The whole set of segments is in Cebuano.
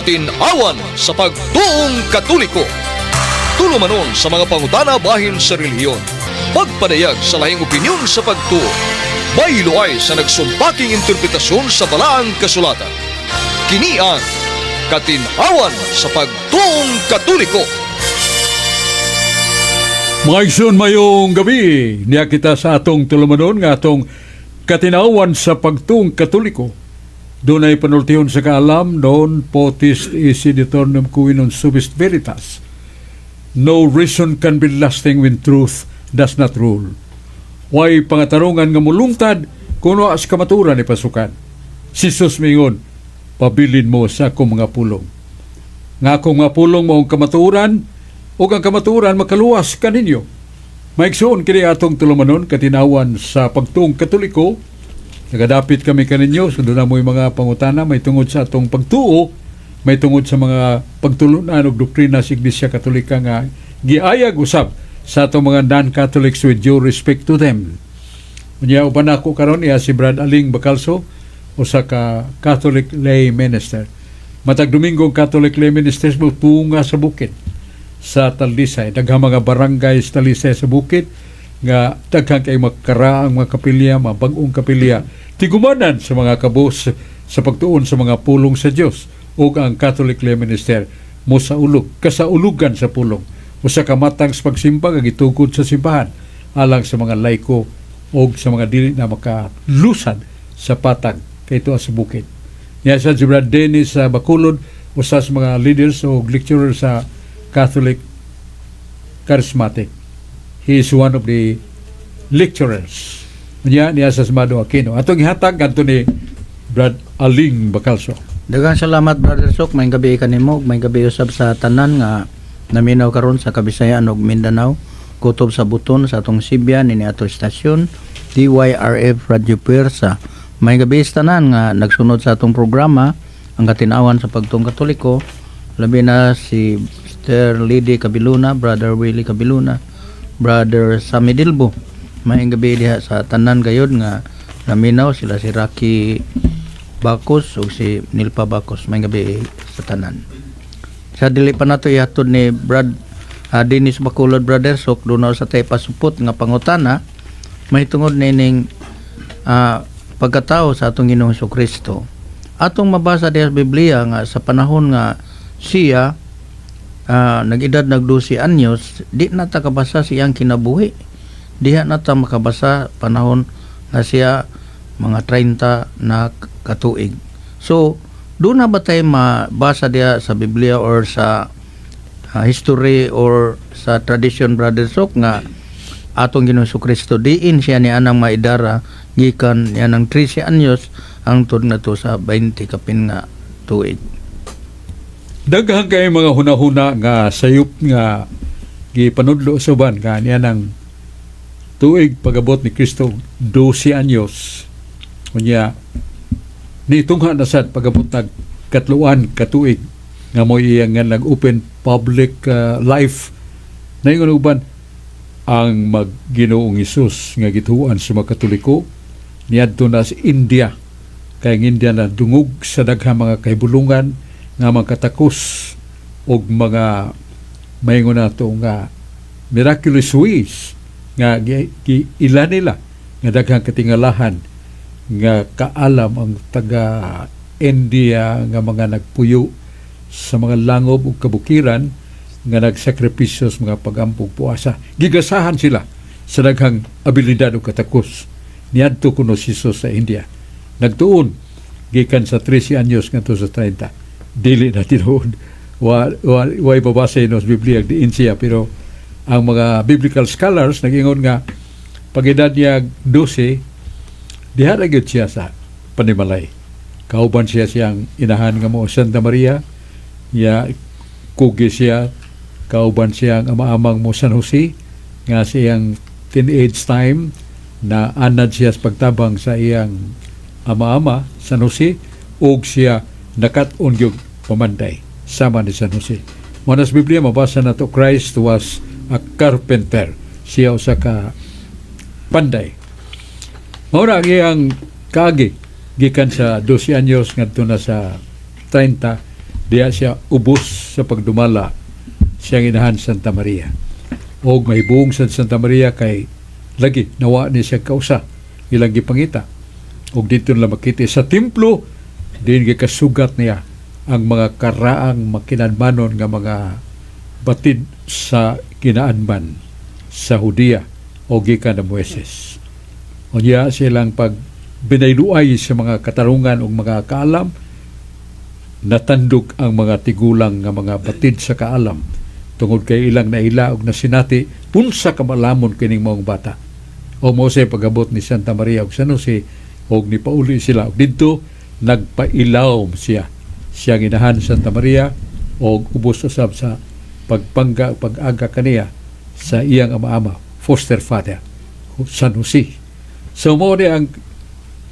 Katin-awan sa pagtuong Katoliko. Tulumanon sa mga pangutana bahin sa relihiyon. Pagpadayag sa lahing opinyon sa pagtuo. Bayloay sa nagsumpaking interpretasyon sa Balaang Kasulatan. Kini ang Katin-awan sa pagtuong Katoliko. Mga igsoon, mayong gabi. Niya kita sa atong tulumanon nga atong Katinawan sa pagtuong Katoliko. Dunay panultihon sa kaalam, non potest esse de aeternum qui non subest veritas. No reason can be lasting when truth does not rule. Way pangatarungan nga mulungtad kung wa sa kamaturan ipasukan. Si Jesus miingon, "Pabilin mo sa akong mga pulong. Nga akong mga pulong maong kamatuoran, ug ang kamatuoran makaluwas kaninyo." Maigsoon, kini atong tulumanon, Katinawan sa pagtuong Katoliko. Nagadapit kami kaninyo, so doon na mo'y mga pangutana, may tungod sa atong pagtuo, may tungod sa mga pagtulunan og doktrina sa Iglesia Katolika nga giayag usab sa atong mga non-Catholics, with due respect to them. Unya, uban ako karon iya si Brad Aling Bacalso, usa ka Catholic lay minister. Matag Domingo, ang Catholic lay ministers mo tunga sa bukid sa Talisay. Daghang mga barangay sa Talisay sa bukid nga daghan kay makaraang mga kapilya, mga bag-ong kapilya. Tigumanan sa mga kabus sa pagtuon sa mga pulong sa Dios, ug ang Catholic lay minister mo sa ulog, kasaulugan sa pulong. Usa ka matang sa pagsimba nga gitugod sa simbahan alang sa mga laiko o sa mga dili na makalusad sa patag kay ito sa bukid. Niya sa si Brad Dennis sa Bacolod, usa sa mga leaders o lecturer sa Catholic Charismatic. He is one of the lecturers. Niya niya sa Mado Aquino. Atong ihatag kadto ni Brad Aling Bacalso. Daghang salamat, Brother Sok, may gabi kanimo, may gabi usab sa tanan nga naminaw karon sa Kabisayaan ug Mindanao. Kutob sa buton sa atong Sibya nini ato istasyon DYRF Radio Puwersa. May gabi sa tanan nga nagsunod sa atong programa, ang Katinawan sa Pagtuong Katoliko, labi na si Sister Lady Cabiluna, Brother Willie Cabiluna, Brother Sammy Dilbo. May gabi diha sa tanan gayod nga naminaw, sila si Rocky Bakos ug si Nilpa Bakos. May gabi sa tanan. Sa dili pa nato ihatod ni Brad Dennis Bacolod, Brother Sok, doon sa tay pasupot nga pangutana may tungod nining pagkatao sa atong Ginoong Kristo. Atong mabasa diha sa Biblia nga sa panahon nga siya nag-edad nag 12 anyos, di na ta kabasa siyang kinabuhi. Diha na ta makabasa panahon nga siya mga 30 na katuig. So, doon na ba tayo mabasa diha sa Biblia or sa history or sa tradition, Brother Sok, nga atong Ginoong Kristo diin siya ni anang maidara gikan niya ng 13 anyos hangtod na to sa 20 kapin nga tuig? Daghan kay mga hunahuna nga sayop nga gipanudlo sa uban nga niya ng tuig pag-abot ni Kristo 12 anyos. Unya nitungha na sad pag-abot nag katluan katuig nga mo iya nga nag-open public life. Naingon uban, ang mag-Ginoong Hesus nga gituan sa mga Katoliko niadto na sa India, kay ang India na dungog sa daghang mga kahibulungan nga mga katakos og mga maingon nato nga miraculous ways nga ila nila nga daghang katingalahan nga kaalam ang taga India nga mga nagpuyo sa mga langob ug kabukiran nga nagsakripisyo sa mga pag-ampo ug puasa. Gigasahan sila sa daghang abilidad ug katakos. Niadto kuno si Jesus sa India. Nagtuon gikan sa 13 anyos ngadto sa 30. Dili na tinuod. Wa mabasa sa Biblia diin siya, pero ang mga biblical scholars nag-ingon nga pag edad niya 12, diha ra gyud siya sa panimalay. Kauban siya siyang inahan nga mo Santa Maria, ya kugi siya kauban siyang ama-amang mo San Jose, nga siyang teenage time na anad siya sa pagtabang sa iyang ama-ama San Jose, ug siya nakat-on gyud pamanday sama ni San Jose. Mo sa Biblia mabasa nato, Christ was a carpenter. Siya usa ka panday. Mao na ang iyang kaagi gikan sa 12 anyos ngadto na sa 30. Diha siya ubos sa pagdumala siyang inahan Santa Maria. Og mahibong sa Santa Maria kay lagi nawa ni siya kausa ilang gipangita. Og dito nila makita sa templo din gikasugat niya ang mga karaang makinanmanon nga mga batid sa kinaanman sa Hudiya o gikan na Moises. Unya silang pag binayluay sa mga katarungan o mga kaalam, natandog ang mga tigulang nga mga batid sa kaalam tungod kay ilang naila og nasinati unsa ka malamon kining maong bata. O mo say pag-abot ni Santa Maria ug San Jose og nipauli sila og didto nagpailawom siya siyang inahan Santa Maria og ubos usab sa pagpangga pag-aga kaniya sa iyang ama-ama, foster father, San Jose. So mo ni ang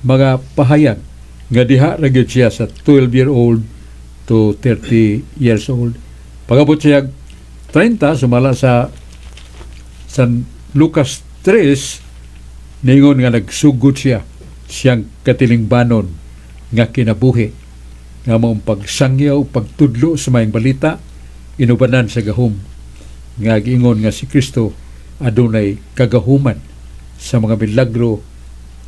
mga pahayag nga diha ra gyud siya sa 12 year old to 30 years old. Pag-abot siya 30, sumala sa San Lucas 3, ningon nga nagsugod siya siyang katilingbanon nga kinabuhi nga maong pagsangyaw, pagtudlo sa maayong balita inubanan sa gahom nga giingon nga si Kristo adunay kagahuman sa mga milagro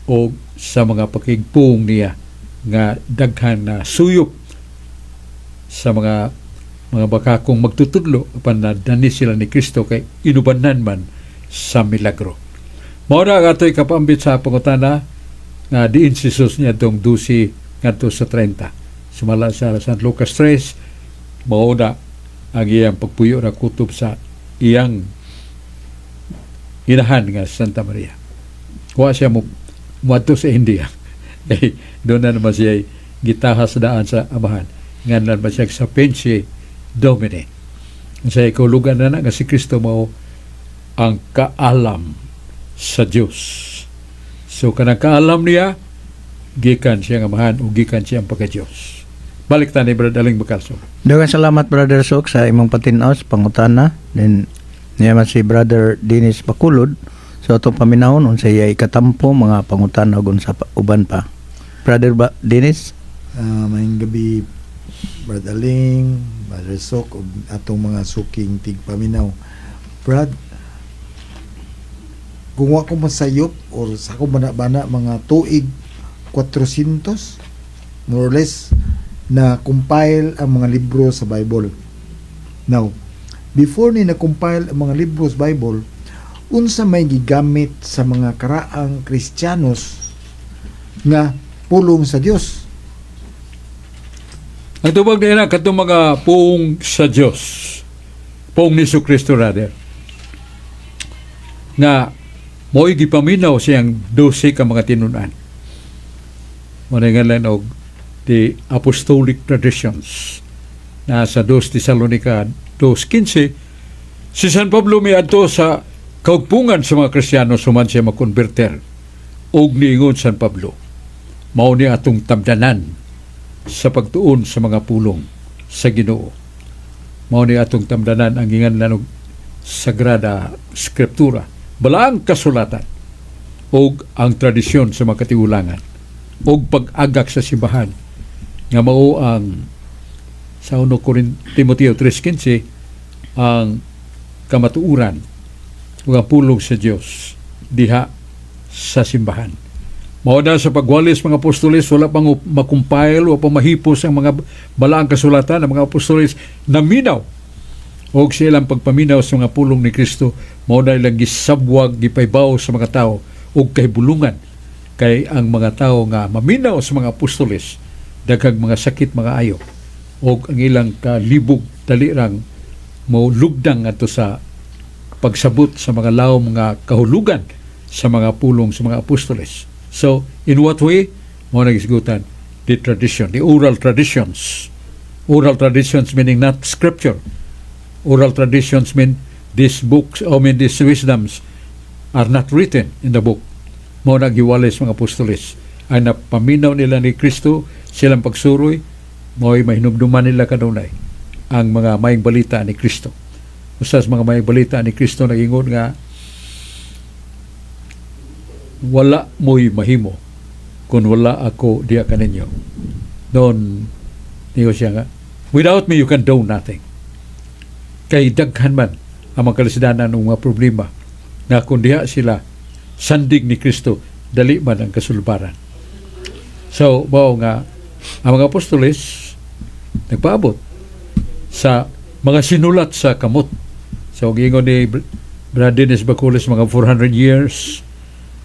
o sa mga pakigpuong niya nga daghan na suyop sa mga bakakong magtutudlo apan nadani sila ni Kristo kay inubanan man sa milagro. Mao na ang ato'y kapaambit sa pangutana nga diin si Jesus niya itong 12 ngadto sa 30. Sumala sa San Lucas 3, mao na ang iyang pagpuyo na kutob sa iyang inahan nga Santa Maria. Wa siya mo muadto sa India. Kay doon na naman siya gitahas daan sa amahan. Nganlan ba siya sa Sapientiae Domini. Sa ikulugan na na nga si Kristo mao ang kaalam sa Dios. So kanang kaalam niya gikan siya nga amahan o gikan siya ang pagka-Dios. Balik ta ni Brad Aling Bacalso. Daghang salamat, Brother Sok, sa imong patinaw sa pangutana. Then niya man si Brother Dennis Baculod sa atong paminawon unsa iya ikatampo mga pangutana ug unsa pa, uban pa. Brother ba Dennis? Maayong gabi, Brad Aling, Brother Sok, ug atong mga suking tigpaminaw. Brad, kung wa ko masayop or sa ako bana-bana, mga tuig 400 more or less na compile ang mga libro sa Bible. Now, before ni na-compile ang mga libro sa Bible, unsa may gigamit sa mga karaang Kristiyanos nga pulong sa Dios? Ang tubag niya na katong mga puong sa Dios. Puong ni Kristo rather. Nga mo'y gipaminaw siyang 12 ka mga tinunan. Muna nga lang og the apostolic traditions na sa 2 Tesalonica 2.15, si San Pablo miadto sa kaugpungan sa mga Kristiyano suman siya makonverter og niingon San Pablo, mao ni atong tamdanan sa pagtuon sa mga pulong sa Ginoo. Mao ni atong tamdanan ang ginganlan og Sagrada Scriptura, balaang kasulatan, ug ang tradisyon sa mga katiulangan ug pag-agak sa simbahan nga mao ang sa 1 Timoteo 3.15, ang kamatuoran ug ang pulong sa Dios diha sa simbahan. Mao na sa pagwalis mga apostoles, wala pang makumpile, wala pang mahipos ang mga balaang kasulatan ng mga apostoles, naminaw og sa ilang pagpaminaw sa mga pulong ni Kristo, mao na ilang gisabwag, gipaybaw sa mga tao ug kahibulungan kay ang mga tao nga maminaw sa mga apostoles daghang mga sakit mga ayo og ang ilang kalibog dali rang mo lugdang ngadto sa pagsabot sa mga lawom nga kahulugan sa mga pulong sa mga apostoles. So, in what way? Mao na gisgutan, the tradition, the oral traditions. Oral traditions meaning not scripture. Oral traditions mean these books, I mean these wisdoms are not written in the book. Mao na giwalis mga apostoles. Ay napaminaw nila ni Kristo silang pagsuroy, mao'y mahinumduman nila kanunay ang mga maayong balita ni Kristo. Usa sa mga maayong balita ni Kristo nagingon nga wala mo'y mahimo kung wala ako diya kaninyo. Doon niyo siya nga Without me, you can do nothing. Kay daghan man ang mga kalisidanan ng mga problema nga kung diha sila sandig ni Kristo, dali man ang kasulbaran. So, mao nga ang mga apostoles nagpaabot sa mga sinulat sa kamot. So, giingon ni Brad Dennis Bacoles, mga 400 years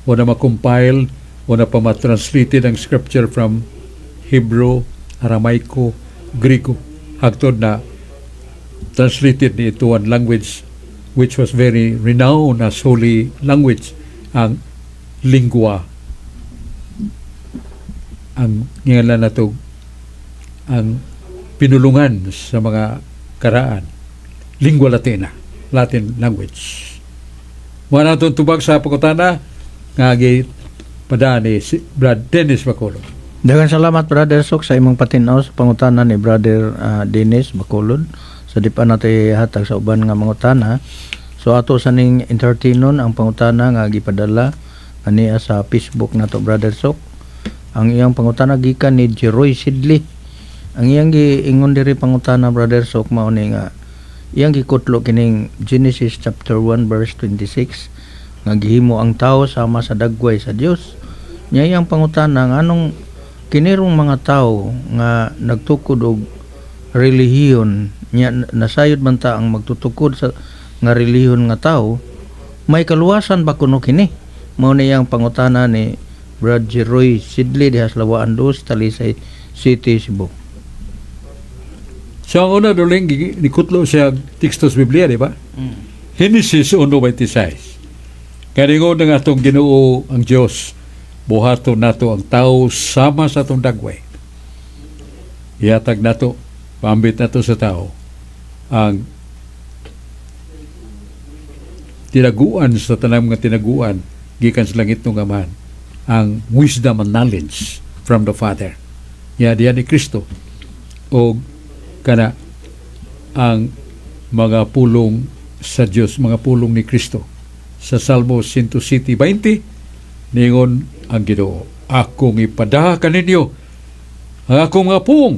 wala ma-compile, wala pa ma-translated ang scripture from Hebrew, Aramaiko, Greco, hangtod na translated ni into one language which was very renowned as holy language, ang lingua, ang ngalan nato, ang pinulungan sa mga karaan, lingua Latina, Latin language. Mao na atong tubag sa pangutana nga gipadaan ni si Brad Dennis Bacolod. Daghang salamat, Brother Sok, sa imong patinaw sa pangutana ni Brother Dennis Bacolod. Sa di pa natin hatag sa uban nga mangutana. So ato sa ning entertainon ang pangutana nga gipadala aniya sa Facebook nato, Brother Sok. Ang iyang pangutana gikan ni Jeroy Sidley. Ang iyang giingon diri pangutana, Brother Sok, mao ni nga iyang gikutlo kining Genesis chapter 1 verse 26 nga gihimo ang tao sama sa dagway sa Dios. Nya iyang pangutana, nganong kinirong mga tao nga nagtukod og relihiyon, nya nasayod man ta ang magtutukod sa nga relihiyon nga tao, may kaluwasan ba kuno kini? Mao ni iyang pangutana ni Brad Jeroy Sidley diha sa Lawaan Dos, Talisay City, Cebu. So ang una, duling, nikutlo siya teksto sa Biblia, di ba? Genesis 1:26. Kaningon ng atong Ginoo ang Dios, buhaton nato ang tao sama sa atong dagway. Ihatag nato, paambit nato sa tao ang tinaguan sa tanang mga tinaguan gikan sa langit ng Amahan, ang wisdom and knowledge from the Father. Ya diyan ni Kristo o kana ang mga pulong sa Dios, mga pulong ni Kristo. Sa Salmo 107:20, ningon ang Ginoo, "Akong ipadaha kaninyo ang akong mga puong.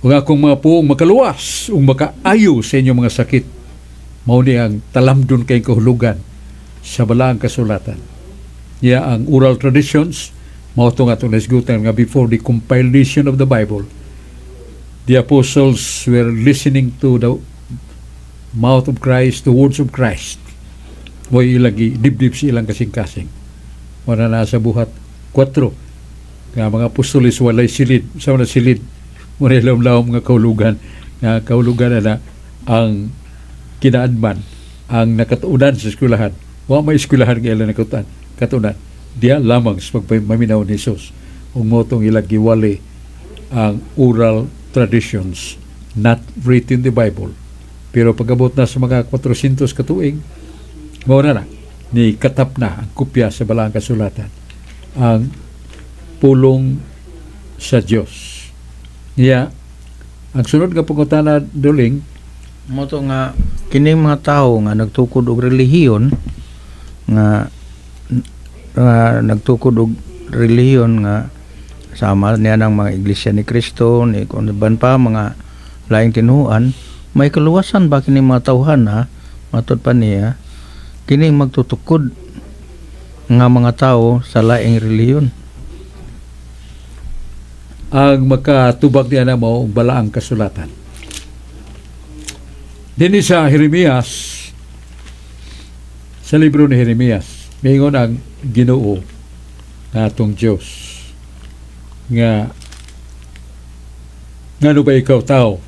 Ang akong mga puong makaluwas ug makaayo sa inyong mga sakit." Mao ni ang talamdon kay kahulugan sa balaang kasulatan. Ya ang oral traditions mao to nga atong nasgutan nga before the compilation of the Bible, the apostles were listening to the mouth of Christ, the words of Christ. Mo'y ilang dibdib sa ilang kasing-kasing. Wala na sa Buhat 4 nga mga apostoles walay silid sa wala silid, wala lawom nga kahulugan, nga kahulugan na ang kinaadman ang nakatuunan sa eskwelahan. Wa may eskwelahan nga ilang nakatuan katunan diya lamang sa pagpaminaw ni Jesus, ug mao tong ilang giwali ang oral traditions not written in the Bible. Pero pag-abot na sa mga 400 katuig, mao na na ni katap na ang kopya sa balaang kasulatan, ang pulong sa Dios. Niya ang sunod nga pangutana, duling. Mao to nga kining mga tawo nga nagtukod og relihiyon nga nagtukod og relihiyon nga sama niya ng mga Iglesia ni Cristo ni kung uban pa mga laing tinuan, may kaluwasan ba kining mga tawhan ha? Matud pa niya, kining magtutukod nga mga tao sa laing relihiyon. Ang makatubag niya na mo ang balaang kasulatan. Dinhi sa Jeremias, sa libro ni Jeremias, mingon ang Ginoo nga atong Dios nga, "Ngano ba ikaw tao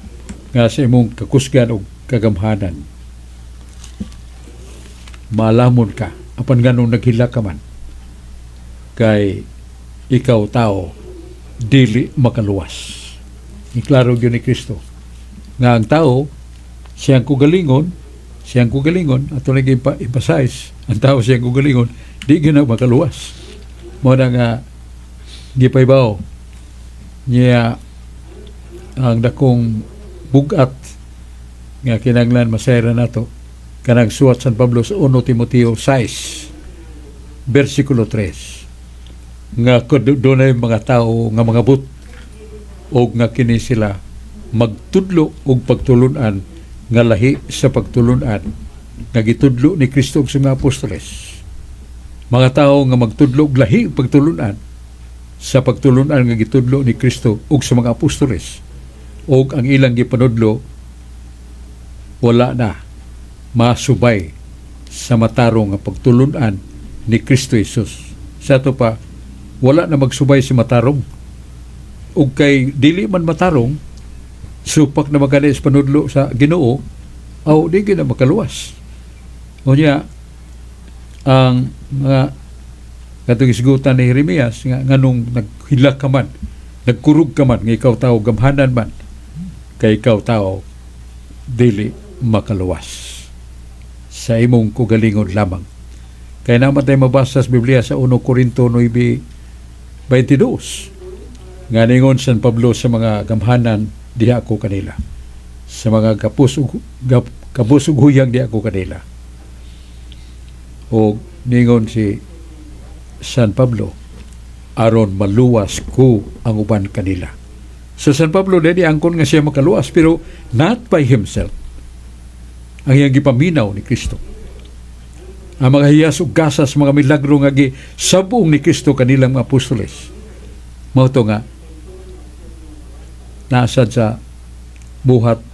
nga sa imong kakusgan og kagamhanan maalamon ka, apan nganong naghilak ka man? Kay ikaw tao dili makaluwas." Iklaro gyud ni Kristo nga ang tao siyang kugalingon, ato lagi emphasize, ang tao siyang kugalingon di gyud na makaluwas. Mao na nga gipaybaw niya ang dakong bugat nga kinahanglan masayran nato kanang suwat San Pablo sa 1 Timoteo 6 versikulo 3 nga dunay mga tao nga mga but og nga kini sila magtudlo og pagtulunan nga lahi sa pagtulunan nga gitudlo ni Kristo ug sa mga apostoles. Mga tao nga magtudlo og lahi og pagtulunan sa pagtulunan nga gitudlo ni Kristo ug sa mga apostoles og ang ilang gipanudlo wala na masubay sa matarong nga pagtulunan ni Kristo Jesus. Sa ato pa, wala na magsubay si matarong. Ug kay dili man matarong, supak na magani sa panudlo sa Ginoo, aw di gyud na makaluwas. Unya, ang mga katong isgutan ni Jeremias nga nganong naghilak ka man, nagkurog ka man nga ikaw tao gamhanan man, kay ikaw tao dili makaluwas sa imong kugalingon lamang. Kaya naman tayo mabasa sa Biblia sa 1 Corinto 9:22. Nga ningon San Pablo sa mga gamhanan diha ko kanila. Sa mga kapus ug huyang diha ko kanila. O ningon si San Pablo, aron maluwas ko ang uban kanila. So San Pablo dili angkon nga siya makaluwas, pero not by himself. Ang iyang gipaminaw ni Kristo. Ang mga hiyas ug gasas, mga milagro nga gisabong ni Kristo kanilang mga apostoles. Mao to nga nasad sa Buhat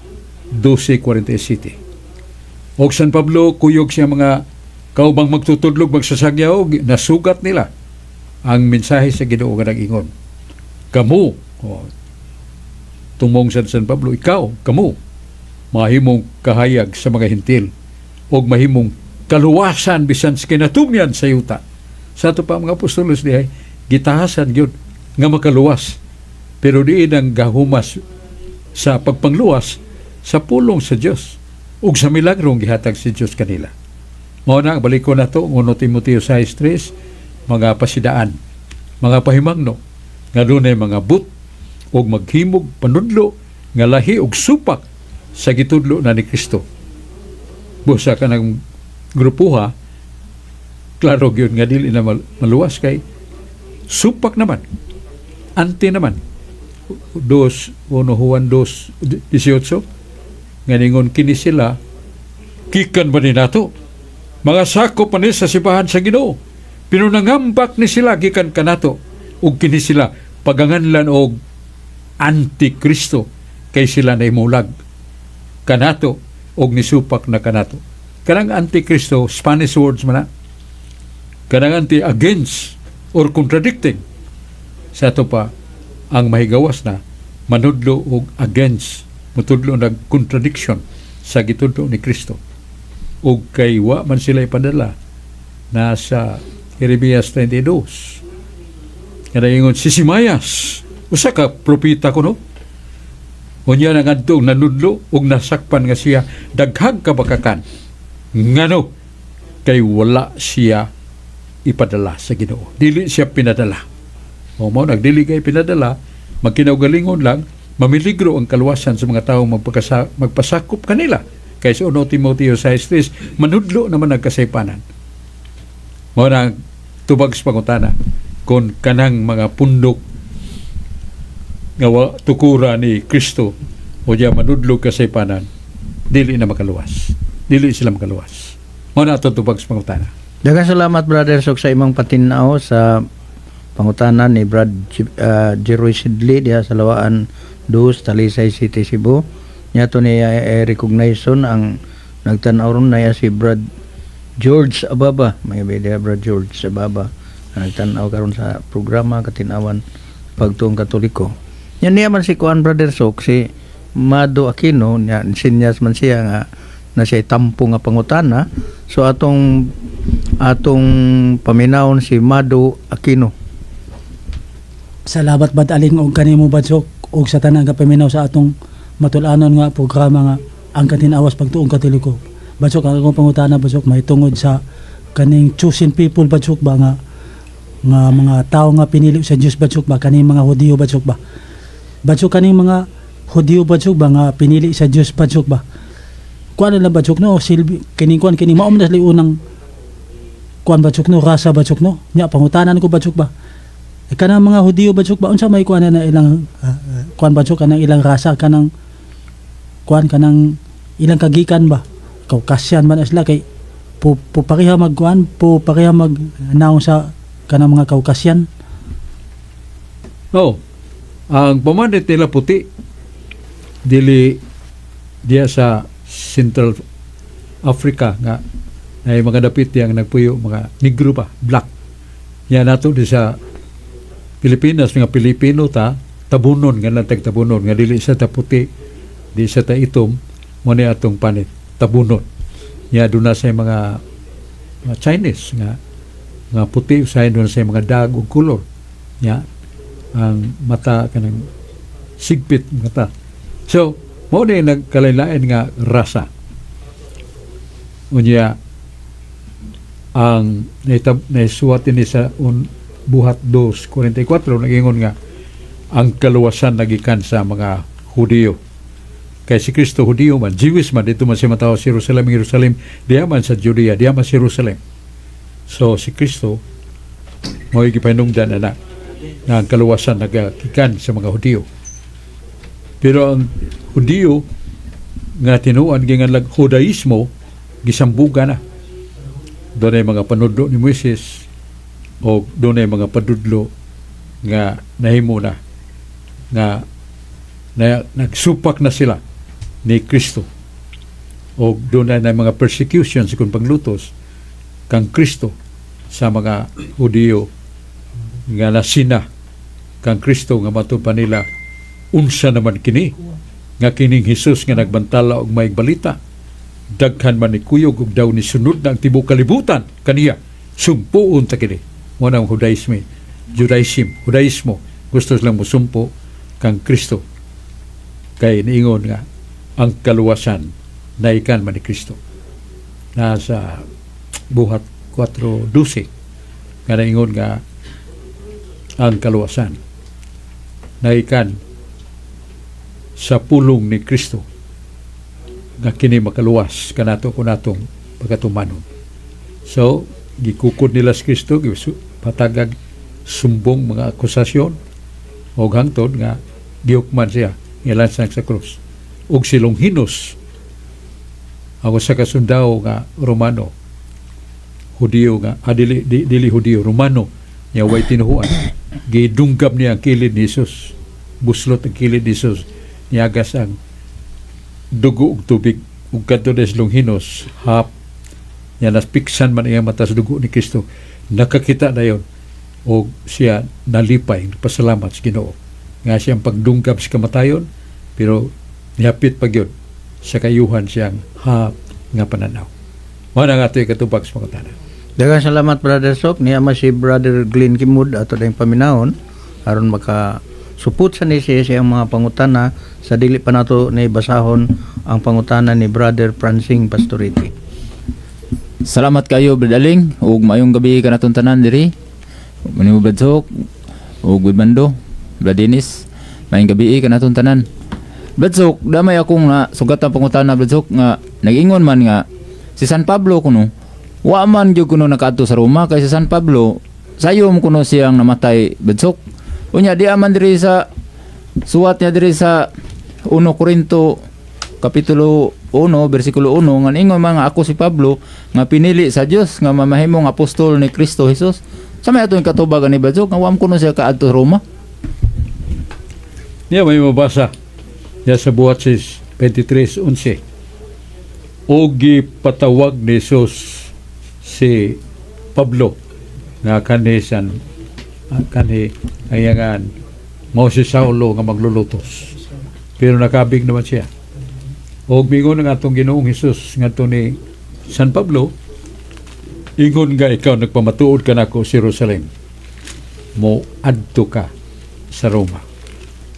12:47. Og San Pablo kuyog siya mga kaubang magtutudlog, magsasagyaw, og nasugat nila ang mensahe sa Ginoo nga nag-ingon. Kamo, oh, tumong sa San Pablo, ikaw, kamo, mahimong kahayag sa mga Hentil og mahimong kaluwasan bisan sa kinatumyan sa yuta. Sa ato pa, mga apostolos dihay gitahasan gyud nga makaluwas. Pero diin ang gahumas sa pagpangluwas sa pulong sa Dios ug sa milagrong gihatag si Dios kanila. Mao na, balik ko na to, 1 Timoteo 6:3, mga pasidaan, mga pahimangno, nga dunay mga but ug maghimog panudlo nga lahi og supak sa gitudlo na ni Kristo. Busa ka ng grupuha, klaro gyud nga dili na maluwas kay supak naman, anti naman. 2, 1 Juan 2:18, nga ningon kini sila, gikan ba ni nato? Mga sakop man ni sa simbahan sa Ginoo. Pero nangambak ni sila gikan kanato ug kini sila paganganlan og antikristo kay sila naimulag kanato og nisupak na kanato. Kanang antikristo, Spanish words man na. Kanang anti, against or contradicting. Sa ato pa, ang mahigawas na manudlo og against, mutudlo nag contradiction sa gitudlo ni Kristo. Ug kay wa man sila ipadala, nasa Jeremias 32 nga ingon si Simayas, usa ka propeta kuno, unya nangadto nanudlo ug nasakpan nga siya daghang kabakakan. Ngano? Kay wala siya ipadala sa Ginoo, dili siya pinadala. O mo nagdili kay pinadala, magkinaugalingon lang, mamiligro ang kaluwasan sa mga tawo magpasakop kanila. Kay sa 1 Timoteo 6:3, manudlo naman ang kasaypanan. Mao na tubag sa pangutana kung kanang mga pundok nga wa tukura ni Kristo o diya manudlo kasaypanan, dili na makaluwas. Dili sila makaluwas. Mao na ato tubag sa pangutana. Daghang salamat, Brother Sok, sa imong patin-aw sa pangutana ni Brad Jeroy Sidley diha sa Lawaan 2, Talisay City, Cebu. Nya to ni recognition ang nagtan-aw ron na si Brad George Ababa. May diha Brad George Ababa na nagtan-aw karon sa programa Katinawan Pagtuong Katoliko. Nya niya man si kuan, Brother Sok, si Mado Aquino nya sinyas man siya nga na siya tampo nga pangutana. So atong atong paminawon si Mado Aquino. Salamat, Brad Aling, og kanimo, Brad Sok, og sa tanan nga paminaw sa atong matul-anon nga programa nga ang Katinawas Pagtuong Katoliko. Brad Sok, ang akong pangutana, Brad Sok, may tungod sa kaning chosen people, Brad Sok, ba nga nga mga tao nga pinili sa Dios, Brad Sok, ba kaning mga Hudiyo, Brad Sok, ba. Brad Sok, kaning mga Hudiyo, Brad Sok, ba nga pinili sa Dios, Brad Sok, ba. Kuan na lang, Brad Sok, no, silbi kining kuan kini mao man na sila unang kuan, Brad Sok, no, rasa, Brad Sok, no. Nya pangutanan ko, Brad Sok, ba. Eh, kanang mga Hudiyo, Brad Sok, ba, unsa may kuan na ilang kuan, Brad Sok, kanang ilang rasa kanang Kuan kanang ilang kagikan ba, Caucasian man sila kay pu pareha magkuan, pu pareha mag naong sa kanang mga Caucasian. Oh, ang pamanit nila puti, dili diya sa Central Africa nga ay mga dapit yang nagpuyo, mga negro pa, black. Ya nato di sa Pilipinas, mga Pilipino ta, tabunon nga natag tabunon nga dili sa ta puti, di sa ta itom, mo ni atong panit tabunon. Ya doon na sa mga Chinese nga nga puti, usahay doon sa mga dag ug kolor. Ya ang mata kanang sigpit mata. So, mao ni nagkalain-lain nga rasa. Unya ang naisuwat ini sa Buhat 2:44, nagingon nga ang kaluwasan nagikan sa mga Hudiyo. Kay si Kristo Hudiyo man, Jewish man, dito man siya matawo sa Jerusalem, Jerusalem, diya man sa Judea, diya man sa Jerusalem. So si Kristo mo'y gipanungdan ana nga ang kaluwasan nagagikan sa mga Hudiyo. Pero ang Hudiyo nga tinuan ginganlag Judaismo, gisambuga na. Doon ay mga panudlo ni Moises o doon ay mga padudlo nga nahimo na nga na, nagsupak na sila ni Kristo. O doon na mga persecutions kung panglutos kang Kristo sa mga Hudiyo nga nasina kang Kristo, nga matud pa nila, unsa naman kini nga kining Hesus nga nagbantala og may balita, daghan man ni kuyog ug daw ni sunod na ang tibuok kalibutan kaniya, sumpuon ta kini? Mo na ang Judaism, Judaism, Judaismo, gusto silang musumpo kang Kristo kay niingon nga ang kaluwasan naikan man ni Kristo. Nasa Buhat 4:12 nga naingon nga ang kaluwasan naikan sa pulong ni Kristo, nga kini makaluwas kanato kung natong pagkatumanon. So, gikukod nila si Kristo, patagag sumbong, mga akusasyon, o hangtod nga gihukman siya, ngilansang sa krus. Ug si Longinos, ang usa ka sundao nga Romano, Hudiyo nga, dili Hudiyo, Romano, niya way tinuhuan, gidunggab niya ang kilid ni Jesus, buslot ang kilid ni Jesus, niagas ang dugo ug tubig, ug kadto des Longinos, hap niya, naspiksan man iyang mata sa dugo ni Kristo, nakakita na yon og siya nalipay, pasalamat sa Ginoo nga siyang pagdunggab sa kamatayon, pero nihapit pa gyud sa kayuhan siyang hap nga pananaw. Mao na nga ato'y katubag sa pangutana. Daghang salamat, Brother Sok. Niya man si Brother Glenn Kimud ato dayong paminahon aron maka supot sa ni siya siyang mga pangutana sa dili pa nato ni basahon ang pangutana ni Brother Francing Pastoriti. Salamat kayo, Brad Aling, ug maayong gabi kanatong tanan diri. Manimo Brad Sok ug Brad Mando, Brad Dennis. Maayong gabi kanatong tanan. Brad Sok, damay akong na sugatan pangutana, Brad Sok, nga nag-ingon man nga si San Pablo kuno wa man gyud kuno nakaadto sa Roma, kay si San Pablo sayom kuno siyang namatay, Brad Sok. Unya di man diri sa suwat niya diri sa 1 Korinto kapitulo 1 bersikulo 1 nga ingon mga ako si Pablo nga pinili sa Dios nga mamahimong apostol ni Kristo Jesus. Sa may atong katubag ani, Brad Sok, nga wa man kuno siya kaadto sa Roma? Niya may mabasa niya sa Buhat 23:11. O gipatawag ni Jesus si Pablo nga kanhi san kanhi ayangan mao si Saulo nga maglulutos. Pero nakabig naman siya. Og mingon ang atong Ginoong Hesus ngadto ni San Pablo, ingon nga ikaw nagpamatuod ka nako sa Jerusalem, mo adto ka sa Roma.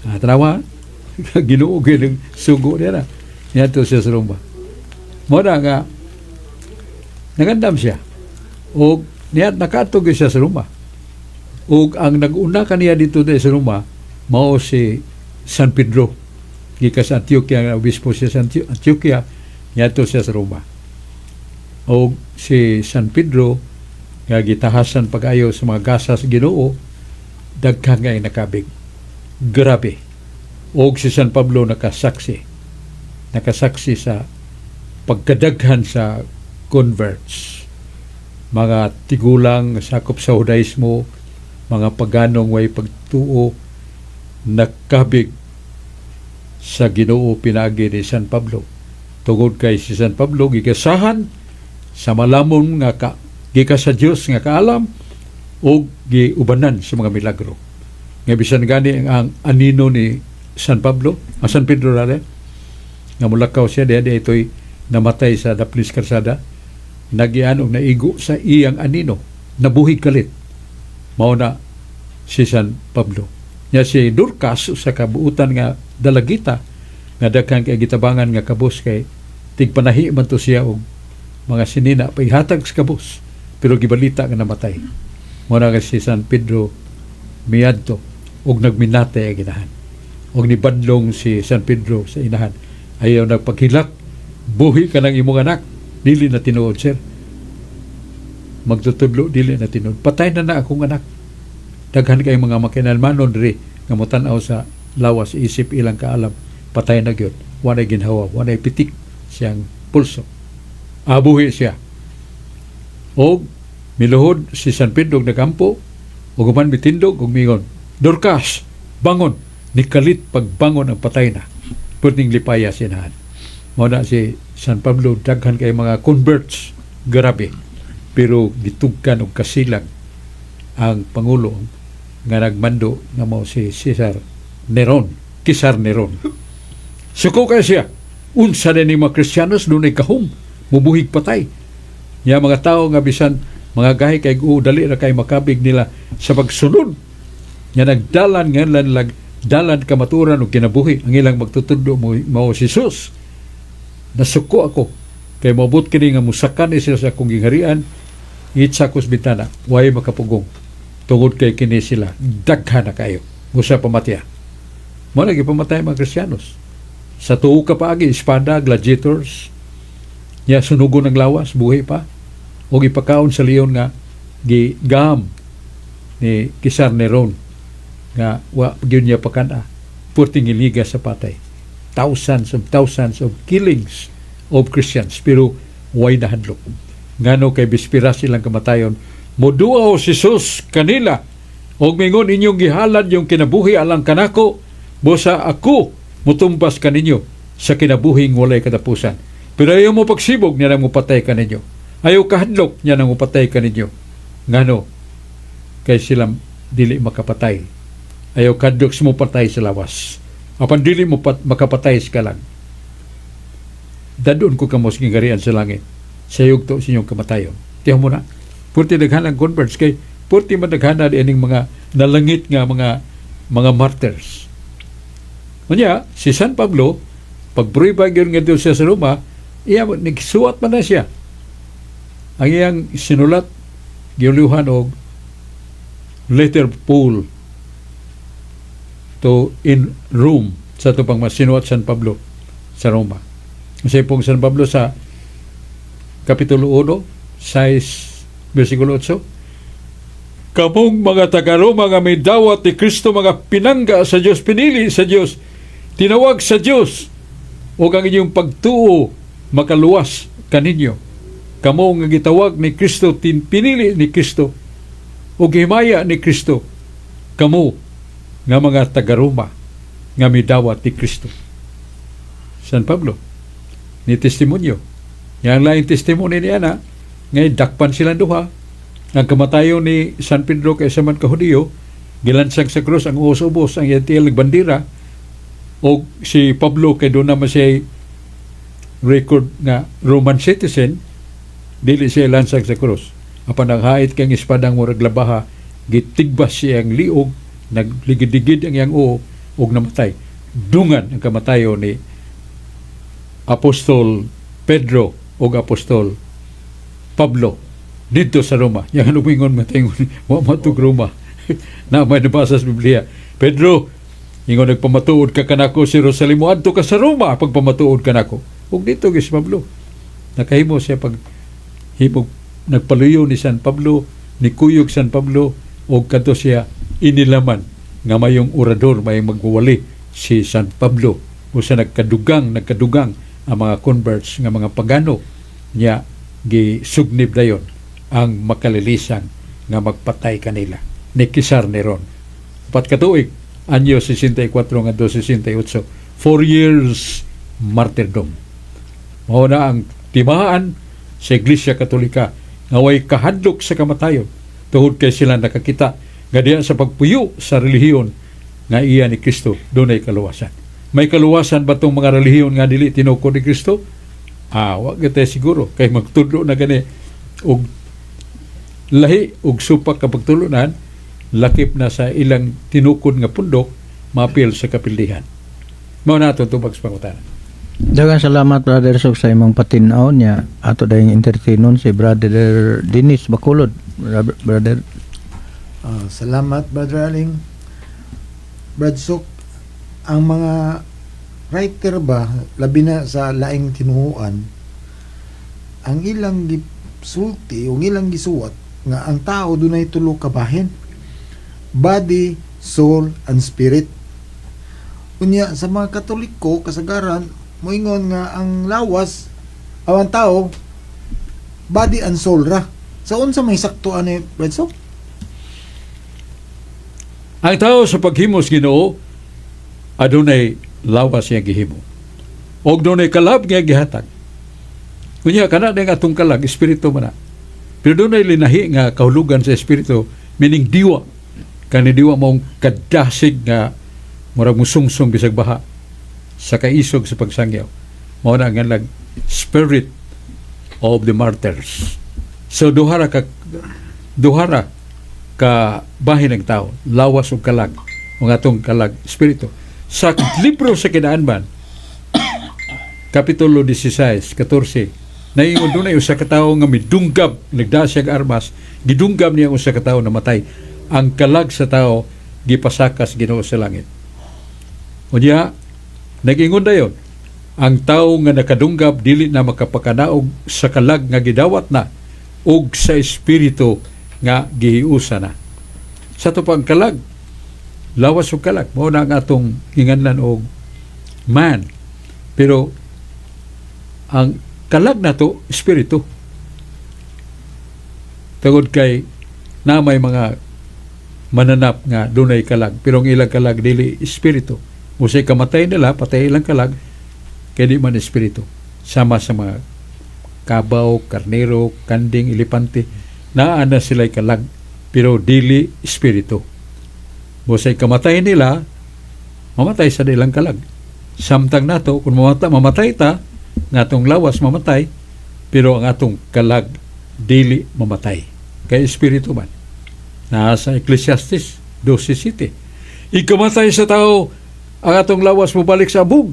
Ah, tanawa, Ginoo gyud ang sugo niya na. Niadto siya sa Roma. Mo na nga nagandam siya. Og niya nakaadto gyud siya sa Roma. Ug ang nag-una kaniya dito sa Roma mao si San Pedro. Gikan sa Antioquia, nga obispo siya sa Antioquia, niadto siya sa Roma. Og si San Pedro nga gitahasan pag-ayo sa mga gasa sa Ginoo, daghan nga nakabig. Grabe. Og si San Pablo nakasaksi. Nakasaksi sa pagkadaghan sa converts, mga tigulang sakop sa Judaismo, mga paganong way pagtuo, nakabig sa Ginoo pinaagi ni San Pablo. Tungod kay si San Pablo gigasahan sa malamon nga ka, gikan sa Dios nga kaalam o giubanan sa mga milagro. Nga bisan gani ang anino ni San Pablo, ang San Pedro rale, nga mulakaw siya diha diha ito'y namatay sa daplis karsada, nagian og naigo sa iyang anino, nabuhi kalit. Mao na si San Pablo. Nya si Dorcas sa kabuutan nga dalagita nga daghan kay gitabangan nga kabus kay tigpanahi man to siya og mga sinina paihatag sa kabus pero gibalita nga namatay. Mao na nga si San Pedro miadto og nagminate ang inahan. Og nibadlong si San Pedro sa inahan. Ayaw nagpaghilak, buhi ka ng imong anak, dili na tinuod, sir. Magtutudlo, dili na tinuod. Patay na na akong anak. Daghan kay mga makinalmanon diri nga motan-aw sa lawas isip ilang kaalam. Patay na gyud. Walay ginhawa, walay pitik siyang pulso. Abuhi siya. Og miluhod si San Pedro nagampo ug human mitindog ug mingon, "Dorcas, bangon!" Nikalit pagbangon ang patay na. Perting lipaya sinahan. Mao na si San Pablo daghan kay mga converts, grabe. Pero gitugkan og kasilag ang pangulo nga nagmando nga mao si Cesar Neron, Kisar Neron. Suko kay siya. Unsa na ni mga Kristiyanos dunay kahum, mubuhig patay. Ya mga tao nga bisan mga gahi kay dali ra kay makabig nila sa pagsunod. Nga nagdalan nga lag dalan kamaturan ug kinabuhi ang ilang magtutudlo mo mao si Jesus. Nasuko ako kay moabot kini nga musakan ni sila sa akong gingharian, itsa ko sa bintana, way makapugong tungod kay kini sila daghan na kayo musa pamatya. Mo na gipamatay mga Kristiyanos sa tuo ka paagi, espada, gladiators nya sunugon ang lawas, buhi pa, o gipakaon sa leon nga gigam ni Kisar Neron nga wa gyud niya pakana, purting iliga sa patay. Thousands of killings of Christians pero way nahadlok. Ngano? Kay bispira silang kamatayon, moduaw si Jesus kanila og mingon, "Inyong gihalad yung kinabuhi alang kanako, busa ako mutumbas kaninyo sa kinabuhing walay katapusan. Pero ayaw mo pagsibog niya nang mupatay kaninyo, ayaw kahadlok niya nang mupatay kaninyo." Ngano? Kay sila dili makapatay. Ayaw kahadlok sa mupatay sa lawas apan dili mo makapatay sa kalag. Dadon ko kamo sa gingharian sa langit sa yugto sa inyong kamatayon. Tiyaw mo na purti daghan ang converts kay purti man daghan na ining mga nalangit nga mga martyrs. Unya, si San Pablo, pagprueba gyud nga siya sa Roma, iya nagsuwat man na siya. Ang iyang sinulat giulihan og Letter Paul to in Rome sa ito pang masinuat San Pablo sa Roma. Kasi pong San Pablo sa Kapitulo 1, 6, versikulo 8, "Kamong mga taga-Roma nga may dawat ni Kristo, mga pinangga sa Diyos, pinili sa Diyos, tinawag sa Diyos, ug ang inyong pagtuo makaluwas kaninyo. Kamo nga gitawag ni Kristo, pinili ni Kristo, ug himaya ni Kristo, kamo nga mga taga-Roma nga midawat ni Kristo." San Pablo ni testimonyo. Yang laing testimony niya na ngay dakpan silang duha. Ang kamatayon ni San Pedro kay sa man ka Hudiyo, gilansang sa krus ang ubos-ubos ang iyang tiil bandira, o si Pablo kay doon naman siya record nga Roman citizen, dili siya lansang sa krus. Apan ang hait kang espadang murag labaha, gitigbas siya ang liog, nagligid-ligid ang iyang uo ug namatay. Dungan ang kamatayon ni Apostol Pedro ug Apostol Pablo dito sa Roma. Yang lumingon matingon, wa matug Roma. Na may nabasa sa Biblia. "Pedro," ingon, "nagpamatuod ka kanako sa Jerusalem, adto ka sa Roma pagpamatuod kanako." Ug dito si Pablo. Nakahimo siya pag himog nagpaluyo ni San Pablo, ni kuyog San Pablo ug kadto siya inilaman nga mayong orador, mayong magwawali si San Pablo. Usa nagkadugang nagkadugang ang mga converts nga mga pagano nya gisugnib dayon ang makalilisan nga magpatay kanila ni Cesar Neron. 4 ka tuig, anyo 64 ngadto 68, 4 years martyrdom. Mao na ang timaan sa Iglesia Katolika nga way kahadlok sa kamatayon tungod kay sila nakakita nga diya sa pagpuyo sa relihiyon nga iya ni Kristo dunay kaluwasan. May kaluwasan ba tong mga relihiyon nga dili tinukod ni Kristo? Ah, wa gyud tayo siguro kay magtudlo na gani og lahi og supak kapag tulunan, lakip na sa ilang tinukod nga pundok, mapil sa kapildihan. Mao na atong tubag sa pangutana. Daghang salamat, Brother Sok, sa imong patinaw niya. Ato dayong entertainon si Brother Dennis Bacolod. Brother. Ah, salamat, Brother Aling. Brad Sok, ang mga writer ba, labi na sa laing tinuhuan, ang ilang gisulti o ilang gisuwat nga ang tao dunay tulo ka bahin: body, soul, and spirit. Unya sa mga Katoliko, kasagaran moingon nga ang lawas aw ang tao, body and soul ra. Sa unsa may sakto ani, Brad Sok? Ang tao sa paghimos Ginoo, adunay lawas nga gihimo. Og dunay kalag nga gihatag. Unya kana ning atong kalag, espiritu man na. Pero dunay linahi nga kahulugan sa espiritu, meaning diwa. Kani diwa maong kadasig nga murag musungsong bisag baha sa kaisog sa pagsangyaw. Mao na ang ngalan, spirit of the martyrs. So duhara ka bahin ng tao, lawas ug kalag, ang atong kalag, espiritu. Sa libro sa Kinaanman, Kapitulo 16, 14, naingon dunay usa ka tawo nga midunggab, nagda siya armas, gidunggab niya ang usa ka tawo, namatay. Ang kalag sa tao gipasakas Ginoo sa langit. Unya, nag-ingon dayon, ang tao nga nakadunggab dili na makapakanaog sa kalag nga gidawat na ug sa espiritu nga gihiusa na. Sa ato pang kalag, lawas ug kalag, mao na ang atong hinganlan og man. Pero ang kalag nato, espiritu. Tungod kay na may mga mananap nga dunay kalag, pero ang ilang kalag dili espiritu. Usay kamatay nila, patay ilang kalag, kay di man espiritu. Sama sa mga kabaw, karnero, kanding, elepante, naa na sila'y kalag, pero dili espiritu. Busay kamatay nila, mamatay sa ilang kalag. Samtang nato, kung mamatay, mamatay ta, nga atong lawas mamatay, pero ang atong kalag dili mamatay. Kay espiritu man. Nasa Ecclesiastes 12:7. Ikamatay sa tao, ang atong lawas mobalik sa abog.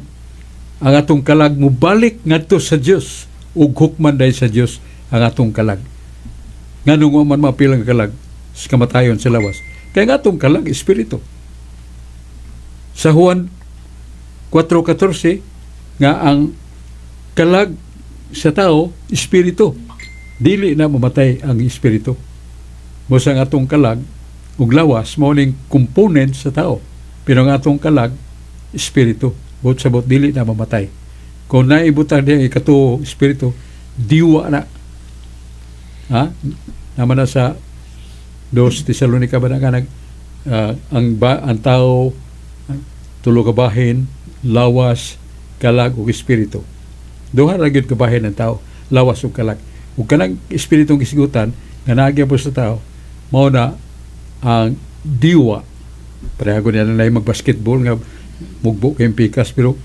Ang atong kalag mobalik ngadto sa Dios ug hukman dahil sa Dios ang atong kalag. Nganong wa man maapil ang kalag sa kamatayon sa lawas? Kaya nga atong kalag, espiritu. Sa Juan 4:14 nga ang kalag sa tao, espiritu. Dili na mamatay ang espiritu. Busa ang atong kalag ug lawas mao ning component sa tao. Pero ang atong kalag, espiritu. Buot sabot dili na mamatay. Kung naibutang diya ikatuo espiritu, diwa na. Ha? Naman na sa 2 Tesalonica ba na nga nag, ang tao tulo ka bahin, lawas, kalag ug espiritu. Duha ra gyud ka bahin ang tao, lawas ug kalag. Ug kanang espiritong gisgutan nga naa gyapon sa tao, mao na ang diwa. Pareha ko niya na magbasketball nga mugbo kayong pikas pero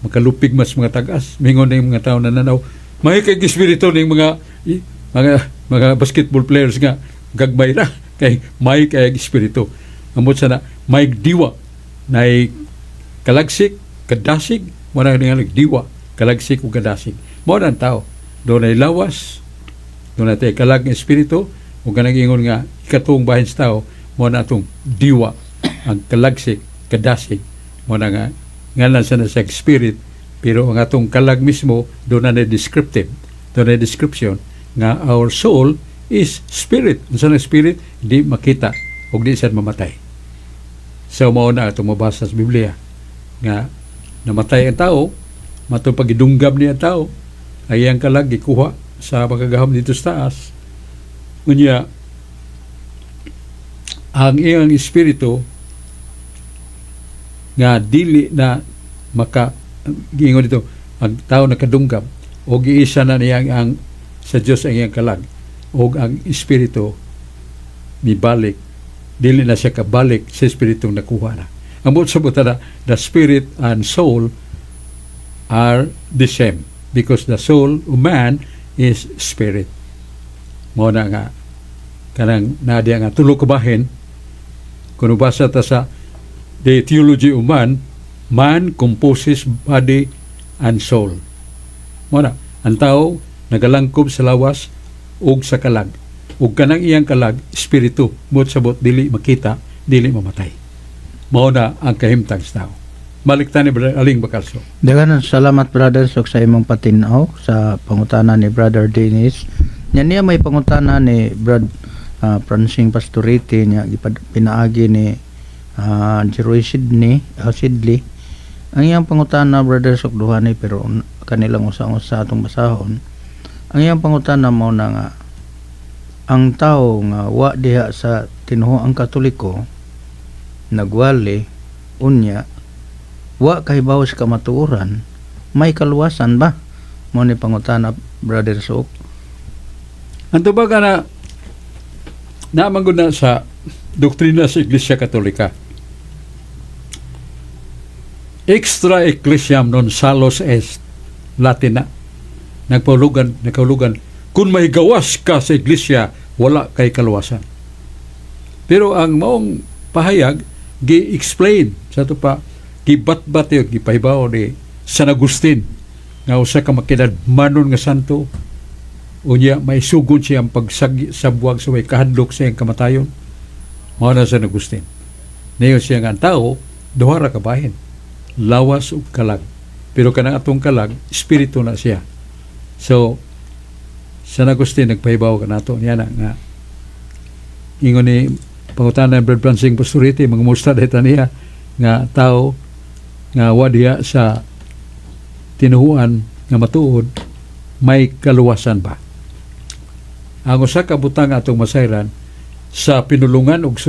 makalupig mas mga tagas. Mingon na yung mga tao na nanaw, may kay espiritu ning mga basketball players nga gagmay ra kay may kay espiritu. Amot sana may diwa nay kalagsik, kadasig, wala nga diwa, kalagsik ug kadasig. Mao na ang tao. Dunay lawas, dunay tay kalag nga espiritu, ug kanang ingon nga ikatuong bahin sa tao, mao na atong diwa, ang kalagsik, kadasig. Mao na nga ngalan sa na sa spirit, pero ang atong kalag mismo doon na descriptive, doon na description nga our soul is spirit. Unsa na spirit? Di makita ug di sad mamatay. So mao na atong mabasa sa Biblia. Nga namatay ang tao, matong pagidunggab niya ang tao, ay ang kalag gikuha sa makagagahom didto sa taas. Unya, ang iyang espiritu nga dili na maka giingon dito ang tao nakadunggab o giisa na niya ang sa Dios ang iyang kalag o ang espiritu mibalik, dili na siya kabalik sa espiritong nakuha na. Ang buot sa na the spirit and soul are the same because the soul of man is spirit. Mao na nga kanang naa diha nga tulo ka bahin. Kung basa ta sa The Theology of Man, man composes body and soul. Mao na, ang tao nagalangkob sa lawas ug sa kalag. Ug kanang iyang kalag, espiritu, buot sabot dili makita, dili mamatay. Mao na ang kahimtang sa tao. Balik ta ni Brother Aling Bacalso. Daghan salamat, Brother Sok, sa imong patinaw sa pangutana ni Brother Dennis. Nya niya may pangutana ni Brad Francing Pastoriti niya pinaagi ni Jeroy Sidney, Sidley. Ang iyang pangutana, Brother Sok, duha ni, pero kanilang usa-usa atong basahon. Ang iyang pangutana mao na nga ang tao nga wa diha sa tinuoang Katoliko, nagwali, unya wa kahibaw sa kamatuoran, may kaluwasan ba? Mao ni pangutana, Brother Sok. Ang tubag na naman gud na sa doktrina sa Iglesia Katolika. Extra ecclesiam non salus est. Latin na. Nagpaulugan, nagkaulugan, kung may gawas ka sa iglesia, wala kay kaluwasan. Pero ang maong pahayag, gi-explain sa ato pa, gibatbat yun, gipahibaw ni San Agustin, nga usa ka makinadmanon nga santo, unya may sugon siya ang pagsagi sa buwag sa way kahadlok sa iyang kamatayon. Mao na San Agustin. Niingon siya nga ang tao, duha ra ka bahin. Lawas ug kalag. Pero kanang atong kalag, espiritu na siya. So, San Agustin nagpahibaw ka nato niya na nga ingon ni pangutana ni Brad Francing Pastoriti, mga musta dahil niya nga tao nga wa diha sa tinuhuan nga matuod, may kaluwasan ba? Ang usa ka butang atong masayran sa pinulungan og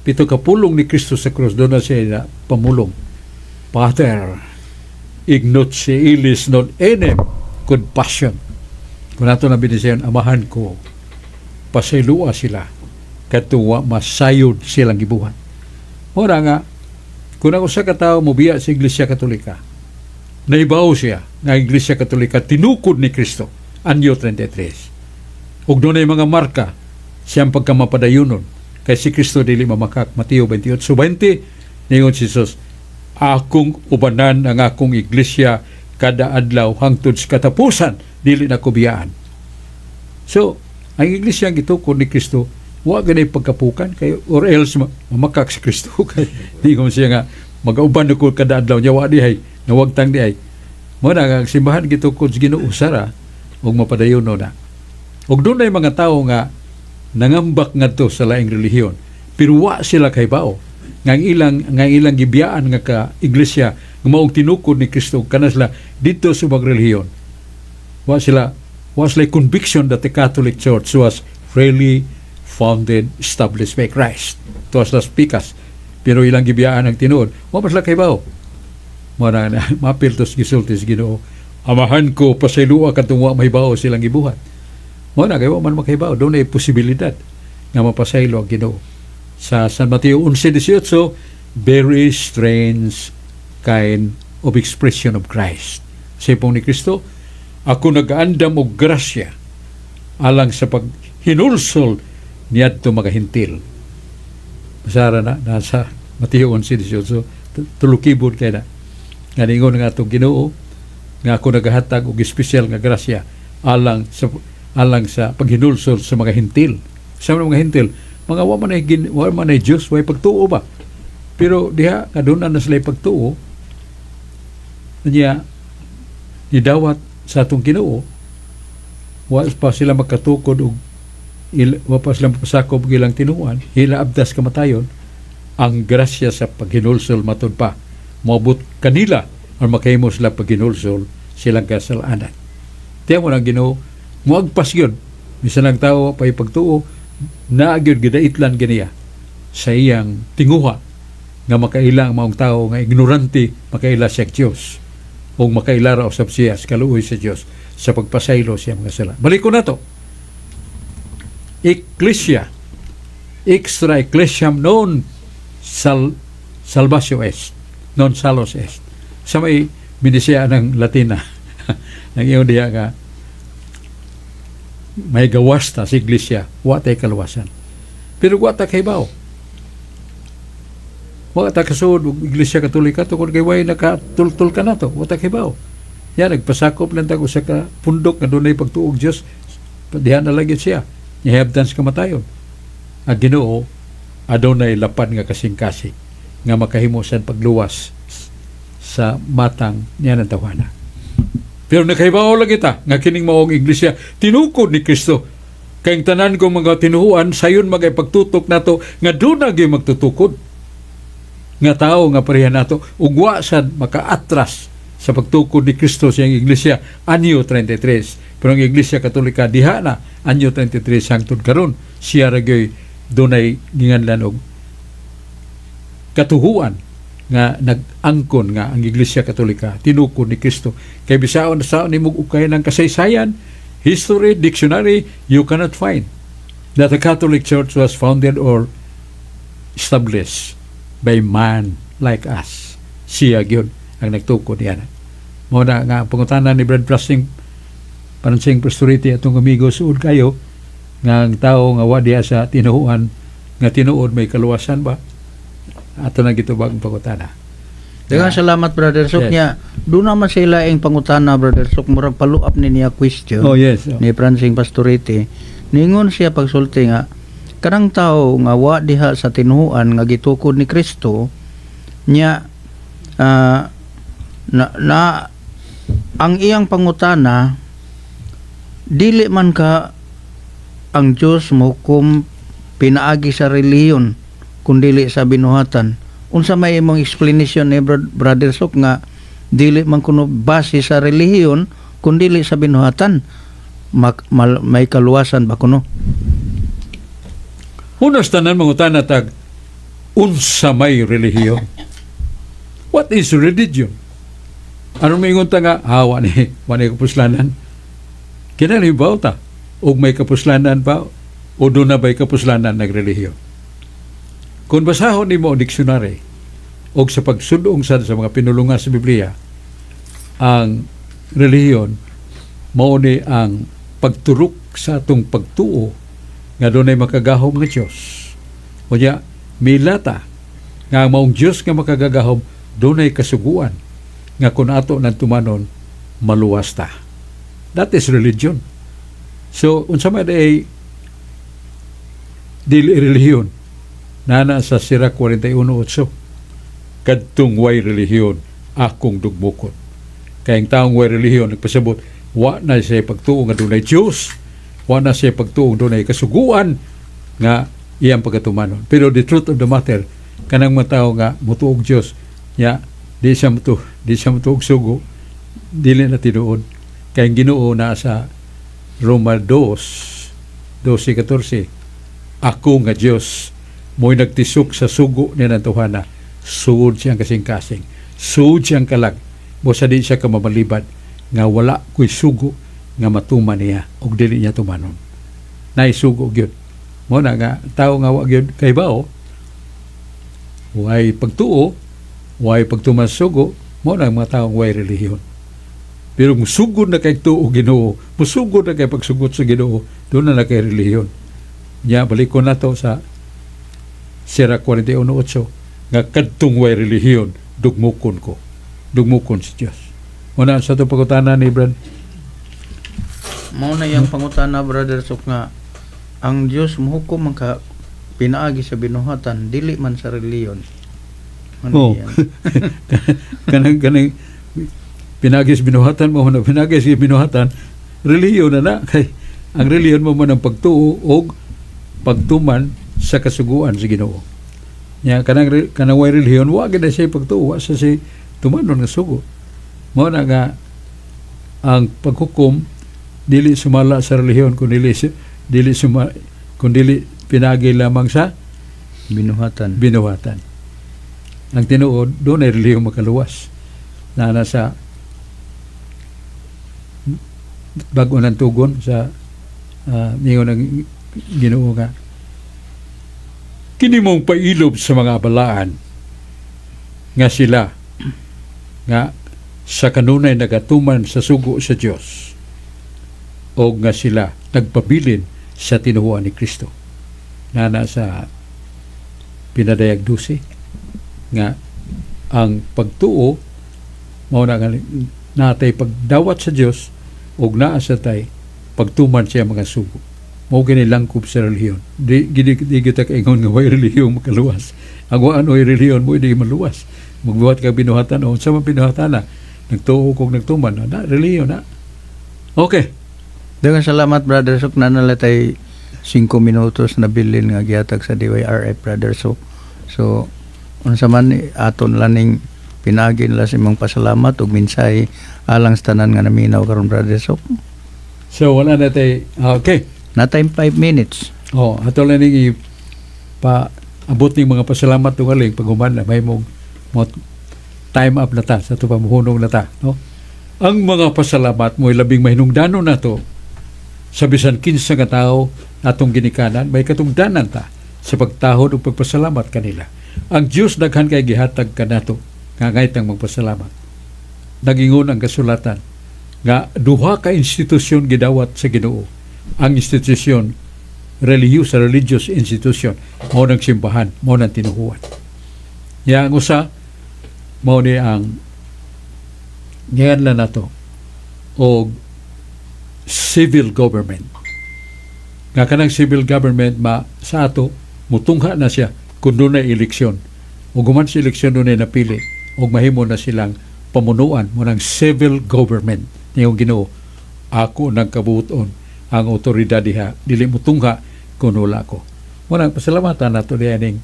pito ka pulong ni Kristo sa krus, doon na siya na pamulong, "Pater, ignoce illis non enim compassion." Kung nato na binisiyan, "Amahan ko, pasaylua sila kadto wa masayod silang gibuhat." Ora nga kung ang usa ka tawo mobiya sa Iglesia Katolika, naibaw siya nga ang Iglesia Katolika tinukod ni Kristo anyo 33 ug dunay mga marka siyang pagkamapadayunon kay si Kristo dili mamakak. Mateo 28:20, ningon si Jesus, "Akong ubanan ang akong iglesia kada adlaw hangtod sa katapusan, dili na ko biyaan." So ang iglesia ang gitukod ni Kristo, wa ganay pagkapukan kay or else mamakak si Kristo, kay di ko siya nga magauban ko kada adlaw niya wa dihay nawagtang dihay. Mo na ang simbahan gitukod sa Ginoo sara ug mapadayon na. Ug dunay mga tawo nga nangambak ngadto sa laing relihiyon pero wa sila kahibaw nga ang ilang gibiyaan nga ka iglesia nga maong tinukod ni Kristo kana sila didto sa ubang relihiyon. Wa sila conviction that the Catholic Church was really founded, established by Christ. Tuas las pikas. Pero ilang gibiyaan ang tinuod. Wa pa sila kahibaw. Mao na mapil tos gisulti sa Ginoo, "Amahan ko, pasaylua kadtong wa mahibaw silang gibuhat." Mao na kay wa man makahibaw, dunay posibilidad nga mapasaylo ang Ginoo. Sa San Mateo 11:18, very strange kind of expression of Christ. Sipong ni Kristo, "Ako nagaandam og grasya alang sa paghinulsol niadto mga Hentil." Masara na nasa Mateo 11:18, tulukibon kay na. Nga ningon nga atong Ginoo nga ako nagahatag og espesyal nga grasya alang sa paghinulsol sa mga Hentil. Sa mga Hentil, mga wa man ay Dios, way pagtuo ba? Pero diha nga doon na sila pagtuo niya nidawat sa atong Ginoo, wa pa sila makatukod og wa pa sila mapasakop og ilang tinuan, hila abdas kamatayon, ang grasya sa paghinulsol matud pa. Moabot kanila or makahimo sila paghinulsol silang kasalanan. Tiyan mo lang Ginoo, muagpas yun. Bisan ang tao pa pagtuo, naa gyud gidaitlan ganiya sa iyang tinguha nga makaila ang maong tao nga ignorante, makaila siya Diyos o makaila ra usab siya sa kaluoy sa Diyos sa pagpasaylo siya mga sala. Balik ko na to. Ecclesia extra ecclesiam non salvatio est, non salus est. Sa may binisaya ng Latina ang iyon diya nga may gawas ta sa iglesia, wa tay kaluwasan, pero wa ta kahibaw, wa ta kasuod og Iglesia Katolika tungod kay way nakatultol ka nato, wa ta kahibaw. Ya nagpasakop lang ta usa ka pundok nga dunay pagtuog Dios, diha na lagi siya nihabtan sa kamatayon. Ang Ginoo adunay lapan nga kasing-kasing nga makahimo sa pagluwas sa matang niya ng tawana. Pero nakahibaw lang kita nga kining maong iglesia tinukod ni Kristo. Kay ang tanan kong mga tinuhuan sayon magay pagtutok nato nga doon na gyud magtutukod nga tao nga pareha nato ug wa sad makaatras sa pagtukod ni Kristo sa iyang iglesia anyo 33. Pero ang Iglesia Katolika diha na anyo 33 hangtod karon, siya ra gyud dunay ginganlan og katuhuan nga nag-angkon nga ang Iglesia Katolika tinukod ni Kristo. Kay bisaon sa nimo ukay ng kasaysayan, history, dictionary, you cannot find that the Catholic Church was founded or established by man like us. Siya gyud ang nagtukod niya. Mao na nga ang pangutana ni Brad Prasing Paransing Pastoriti, atong amigo, suod kayo nga ang tao nga wa diha sa tinuohan nga tinuod may kaluwasan ba? Ato na gitubag ang pangutana. Daghang salamat, Brother Sok. Yes. Niya. Doon naman sila ang pangutana, Brother Sok, murag follow up ni niya question ni Francing Pastorete. Ningon siya pagsulti nga kanang tao nga wa diha sa tinuohan nga gitukod ni Kristo nya, na ang iyang pangutana, dili man ka ang Dios mohukom pinaagi sa relihiyon kun dili sa binuhatan. Unsa may imong explanation ni Brother Sok nga dili man kuno base sa relihiyon kun dili sa binuhatan, may kaluwasan ba kuno? Unas tanan, mangutana tag unsa may relihiyon. What is religion? Ano maingon ta nga wa ni kapuslanan? Kinahanglan ba ta og may kapuslanan pa o doon na ba'y kapuslanan ng relihiyon? Kung basahon nimo ang dictionary og sa pagsudong sad sa mga pinulungan sa Biblia, ang relihiyon mao ni ang pagturok sa atong pagtuo nga dunay makagahom nga Dios. Unya, milata nga ang maong Dios nga makagagahom dunay kasuguan nga kung ato nang tumanon, maluwas ta. That is religion. So, unsa man ay dili relihiyon? Nana sa Sirach 41:8, "Kadtong way relihiyon akong dugmukon." Kay ang taong way relihiyon nagpasabot wa na siya pagtuo nga dunay Dios, wa na siya pagtuo nga dunay kasuguan nga iyang pagkatumanon. Pero the truth of the matter, kanang mga tao nga mutuog Dios, ya di siya mutuog sugo, dili na tinuod. Kay ang Ginoo naa sa Roma 2, 12, 14, "Ako nga Dios mo'y nagtisok sa sugo ni ng tawhana." Sugod siyang kasing-kasing. Sugod siyang kalag. Busa di siya kamamalibad nga wala ko'y sugo nga matuman niya ug dili niya tumanon. Naisugo gyud. Mo na nga tao nga wa gyud kay bao, way pagtuo, way pagtuman sa sugo, mo na ang mga taong way relihiyon. Pero musugod na kay tuo Ginoo, musugod na kay pagsugot sa Ginoo, doon na na kay relihiyon. Nya balik ko na to sa Sirach 41:8 nga kadtong way relihiyon dugmukon ko. Dugmukon si Dios. Una sa ito pagutana ni Brad. Mao na iyang pangutana, Brother Sok, nga ang Dios mohukom man ka pinaagi sa binuhatan, dili man sa relihiyon. Ano Oh. yan? Kanang pinagis binuhatan mo na pinagis binuhatan, relihiyon na na, kay ang relihiyon mo man ang pagtuo og pagtuman sa kasuguan sa Ginoo. Nya kanang way relihiyon, wa gid na siya pagtuo, wa sa si tumanon nga sugo. Mao na nga ang paghukom dili sumala sa relihiyon kun dili dili suma, kun dili pinagi lamang sa binuhatan. Binuhatan. Ang tinuod, dunay relihiyon makaluwas. Na nasa bago ng tugon sa ningon ng Ginoo nga kini mong pailob sa mga balaan nga sila nga sa kanunay nagatuman sa sugo sa Dios o nga sila nagpabilin sa tinuhuan ni Kristo, na nasa Pinadayag 12 nga ang pagtuo mao na nga natay pagdawat sa Dios ug naa sa tay pagtuman siya mga sugo. Mao gani langkob sa relihiyon. Di kita kaingon nga way relihiyon makaluwas. Ang waan way relihiyon mo, di maluwas. Magbuhat ka binuhatan o unsa man binuhatan na nagtuo kog nagtuman na relihiyon na. Okay. Daghang salamat, Brother Sok. Na tay 5 minutos na bilin nga gihatag sa DYRF, Brother Sok. So unsa man aton laning pinagi nila sa imong pasalamat ug mensahe alang sa tanan nga naminaw karon, Brother Sok. So wala na tay, okay. Na time 5 minutes. Oh, ato lang ning pa abot ning mga pasalamat tungaling pag human na may mong mo time up na ta sa ato pamuhunong na ta, no? Ang mga pasalamat mo labing mahinungdanon nato sa bisan kinsa nga tawo atong ginikanan, may katungdanan ta sa pagtahod ug pagpasalamat kanila. Ang Dios daghan kay gihatag kanato nga ngaytang magpasalamat. Nagingon ang kasulatan nga duha ka institusyon gidawat sa Ginoo. Ang institusyon religious religious institution mao nang simbahan, mao nang tinuhuan. Ya ang usa mao ni ang ngayon lang nato og civil government. Nga kanang civil government ma sa ato mutungha na siya kung dunay eleksyon. Ug human sa eleksyon dunay napili ug mahimo na silang pamunuan mo ng civil government niyong Ginoo. Ako nagkabuton ang otoridad diha, dili mutungha kung wala ko. Muna pasalamatan nato diya ning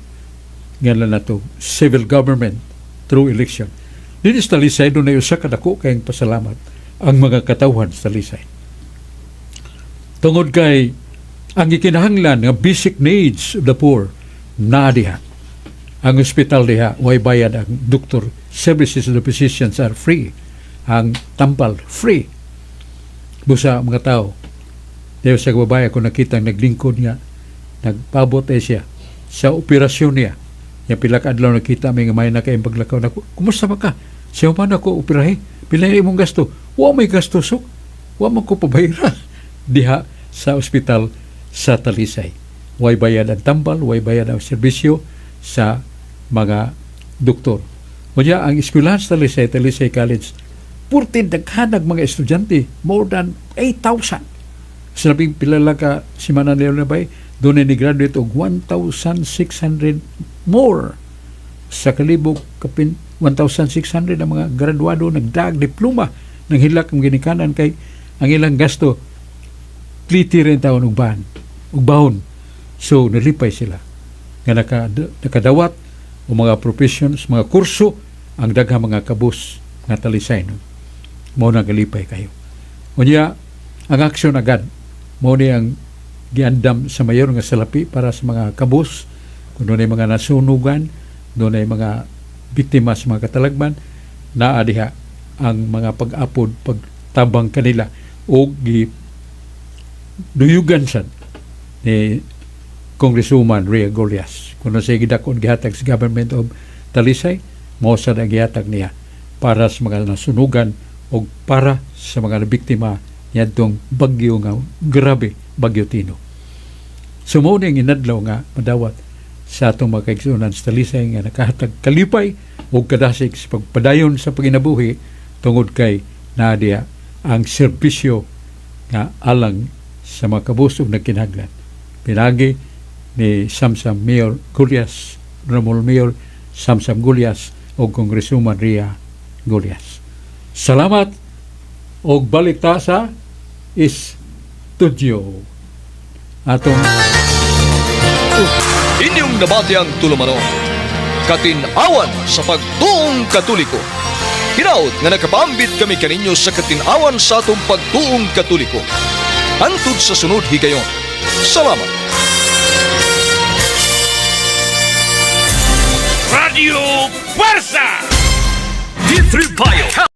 ngalan nato civil government through election. Dinhi sa Talisay, dunay usa ka dako kayong pasalamat ang mga katawhan sa Talisay. Tungod kay ang gikinahanglan nga basic needs of the poor naa diha. Ang ospital diha, way bayad ang doktor. Services of the physicians are free. Ang tampal, free. Busa mga tao. Diyo sa babae ako nakita naglingkod nga nagpabot ay siya sa operasyon niya. Ya pila ka adlaw nakita may nga may na kayong paglakaw nako. "Kumusta ba ka?" "Siya man ako operahe." "Pila na imong gasto?" "Wa may gasto sok. Wa man ko pabayra." Diha sa ospital sa Talisay. Way bayad ang tambal, way bayad ang serbisyo sa mga doktor. Unya ang eskwelahan sa Talisay, Talisay College, purti daghanag mga estudyante, more than 8,000. Sa labing pila lang ka simana nila na bay, dunay ni graduate og 1,600 more sa kalibog kapin 1,600 ang mga graduado nagdag diploma ng hilak ang ginikanan kay ang ilang gasto pliti rin taon og ban og bahon. So nalipay sila nga nakadawat o mga professions, mga kurso ang daghang mga kabus nga Talisay, no? Mao na galipay kayo. Unya ang aksyon agad mao ni ang giandam sa mayor nga salapi para sa mga kabus kung dunay mga nasunugan, dunay mga biktima sa mga katalagman, naa diha ang mga pag-apod, pagtabang kanila og gi duyugan sad ni Congresswoman Ria Gullas. Kung sa gidakon gihatag sa government of Talisay, mao sad ang gihatag niya para sa mga nasunugan o para sa mga biktima niadtong bagyo nga grabe, Bagyo Tino. So mao ni ang inadlaw nga madawat sa atong mga kaigsuonan sa Talisay nga nakahatag kalipay o kadasig sa pagpadayon sa paginabuhi tungod kay naa diha ang serbisyo nga alang sa mga kabus ug nagkinahanglan. Pinagi ni Samsam Mayor Gullas, Ramon Mayor Samsam Gullas o Congresswoman Ria Gullas. Salamat og balik ta sa studio. Atong Inyong nabati ang tulumanon. Katin-awan sa pagtuong Katoliko. Hinaot nga nakapaambit kami kaninyo sa katin-awan sa atong pagtuong Katoliko. Hangtod sa sunod higayon. Salamat. Radio Fuerza! D3 Bio.